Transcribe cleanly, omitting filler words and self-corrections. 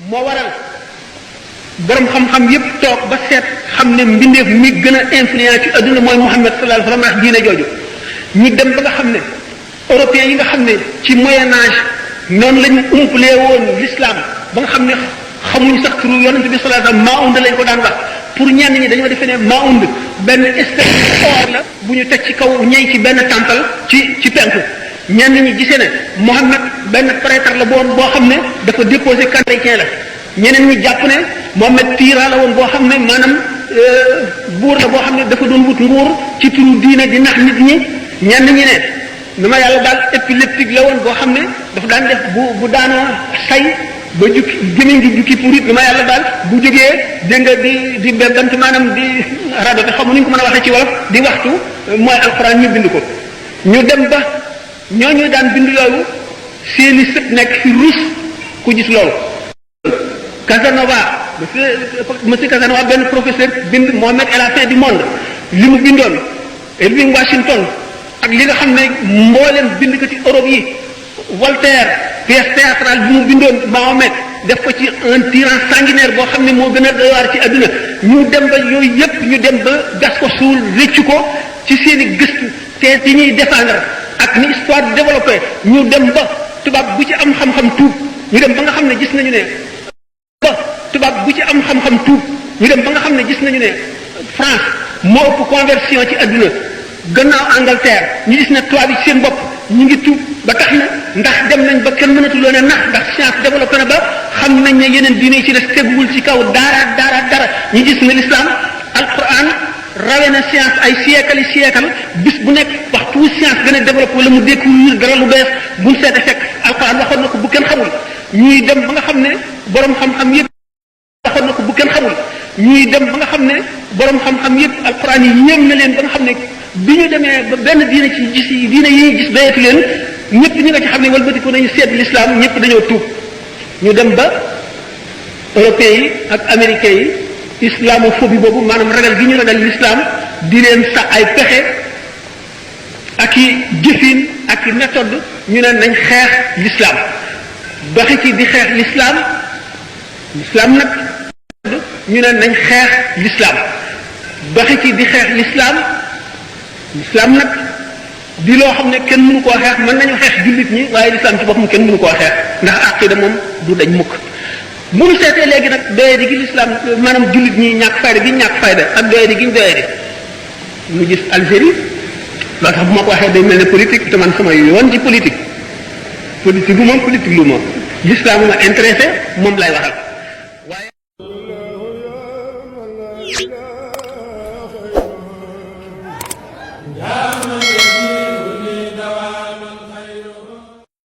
moo waral borom xam-xam yépp toog ba seet xam ne mbindeef mi gën a influent ci adduna mooy Muhammad sallallahu alayhi wa sallam ak diine jooju ñu dem ba nga xam ne européens yi nga xam ne ci moyen âge noonu lañu umpalee woon l'islam ba nga xam ne xamuñ sax turu yonent bi sallallahu alayhi wa sallam Maound lañ ko daan wax pour ñenn ñi dañoo defee ne Maound benn espèce or la bu ñu teg ci kaw ñey ci benn temple ci penku ñenn ñi gisee ne Mohammed benn prêtre la boo xam ne dafa déposé chrétien la ñeneen ñi jàpp ne Mohammed tyran la woon boo xam ne maanaam buur la boo xam ne dafa doon wut nguur ci turu diine di nax nit ñi ñenn ñi ne nu ma yàlla daal épileptique la woon boo xam ne dafa daan def bu daanoo say ba jukki gémmiñ gi jukki pour it nu ma yàlla daal bu jógee dégg nga di bebbant maanaam di radote xamu ni ñu ko mën a waxee ci wolof di waxtu mooy alxuraan ñu bind ko ñu dem ba ñooñu daan bind yooyu seeni sët nekk fi ruus ku gis loolu Casanova monsieur Casanova benn professeur bind Mohammed et la fin du monde li mu bindoon Irving Washington ak li nga xam ne mboolem bind ko ci Europe yi Voltaire pièce théâtrale bi mu bindoon Mahomet def ko ci un tyran sanguinaire boo xam ne moo gën a doy waar ci adduna ñu dem ba yooyu yépp ñu dem ba gas ko suul rëccu ko ci seen i gëstu te yi ñuy défendre ak ni histoire développé ñu dem ba tubaab bu ci am xam-xam tuub ñu dem ba nga xam ne gis nañu ne tubaab bu ci am xam-xam tuub ñu dem ba nga xam ne gis nañu ne France moo ëpp conversion ci adduna gannaaw Angleterre ñu gis ne tubaab yi seen bopp ñu ngi tuub ba tax na ndax dem nañ ba kenn mënatu loo ne ndax science développé na ba xam nañ ne yeneen diine yi ci des teguwul ci kaw dara ñu gis ne l'islam alquran rawe na science ay siècle bis bu nekk waxtu wu science gën a développé wala mu découvrir dara lu bees buñ seete fekk alquran waxoon na ko bu kenn xamul ñuy dem ba nga xam ne borom xam-xam yépp waxoon na ko bu kenn xamul ñuy dem ba nga xam ne borom xam-xam yépp alquran yi yéem na leen ba nga xam ne bi ñu demee ba benn diine ci gis yi diine yi gis doyatu leen ñëpp ñi nga ci xam ne walbatiku nañu seet l'islam ñëpp dañoo tuub ñu dem ba européens yi ak américains yi islamophobie boobu maanaam ragal gi ñu ragal l'islam di leen sax ay pexe ak i jëfin ak i méthode ñu ne nañ xeex l'islam doxi ci di xeex l'islam nag ñu ne nañ xeex l'islam doxi ci di xeex l'islam nag di loo xam ne kenn mënu koo xeex mën nañu xeex jullit ñi waaye l'islam ci boppam kenn mënu koo xeex ndax aqida moom du dañ mukk bu ñu seetee léegi nag doyadi gi l'islam maanaam jullit ñi ñàkk fayda gi ñàkk fayda ak doyadi gi ñu doyadi ñu gis Algérie loolu tax bu ma ko waxee day mel ne politique te man sama yoon ci politique lu moom politique lu moom l'islam ma intéressé moom lay waxal waaye